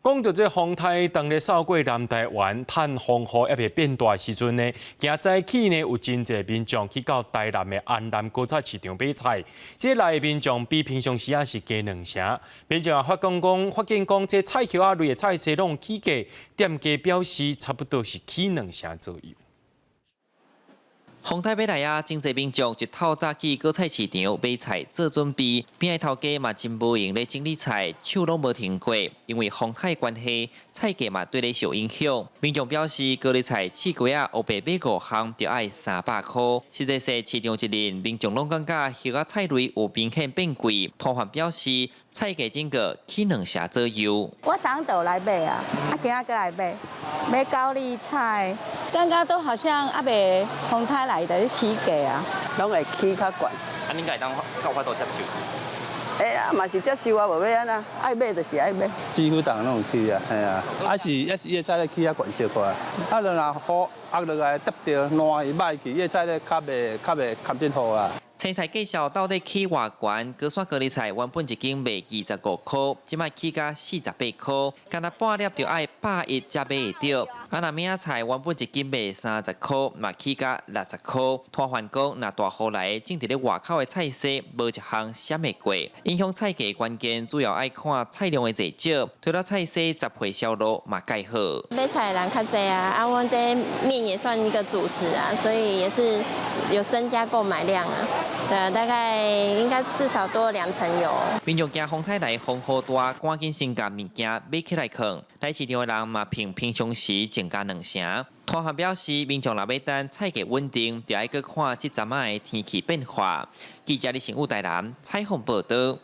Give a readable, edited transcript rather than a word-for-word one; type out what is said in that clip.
講到這風颱，當日掃過南台灣，趁風雨猶未變大的時陣呢，今早起呢有真濟民眾去到台南的安南果菜市場買菜。這來的民眾比平常時仔是加兩成。民眾也發講講，發現講這菜葉仔類的菜色攏起價，店家表示差不多是起兩成左右。風颱欲來啊！真濟民眾就透早去果菜市場買菜做準備，邊仔頭家嘛真無閒咧整理菜，手攏無停過。因為風颱關係，菜價嘛綴咧受影響。民眾表示，高麗菜刺瓜仔烏白買五項就愛300箍。實際是市場一輪，民眾攏感覺葉仔菜類有明顯變貴。攤販表示，菜價整個起兩成左右。我昨昏就來買啊，啊今仔閣來買，買高麗菜，感覺都好像猶未風颱來的起價啊，攏會起較懸。啊，恁敢會當夠法度接受？會啊，嘛是接受啊，無欲按怎，愛買就是愛買。幾乎逐項攏有起啊，嘿啊，還是抑是伊的菜咧起較懸小可啊。啊，若雨壓落來疊著爛伊歹去，伊的菜咧較袂堪得雨啊。青菜介紹到底起偌懸？高山高麗菜原本一斤賣25箍，這擺起價48箍，干焦半粒就愛110才買會著。啊，若明仔菜原本一斤賣30箍，嘛起價60箍。攤販講，若大雨來，種佇咧外口的菜色無一項閃會過。影響菜價關鍵主要愛看菜量的濟少，除了菜色雜貨銷路嘛蓋好。買菜的人較濟啊，啊，阮這麵也算一個主食啊，所以也是有增加購買量啊。對啊，大概應該至少多兩成有。民眾驚風颱來風雨大，趕緊先共物件買起來囥。來市場的人嘛，比平常時增加兩成。攤販表示，民眾若欲等菜價穩定，就愛閣看這陣仔的天氣變化。記者李成武台南採訪報導。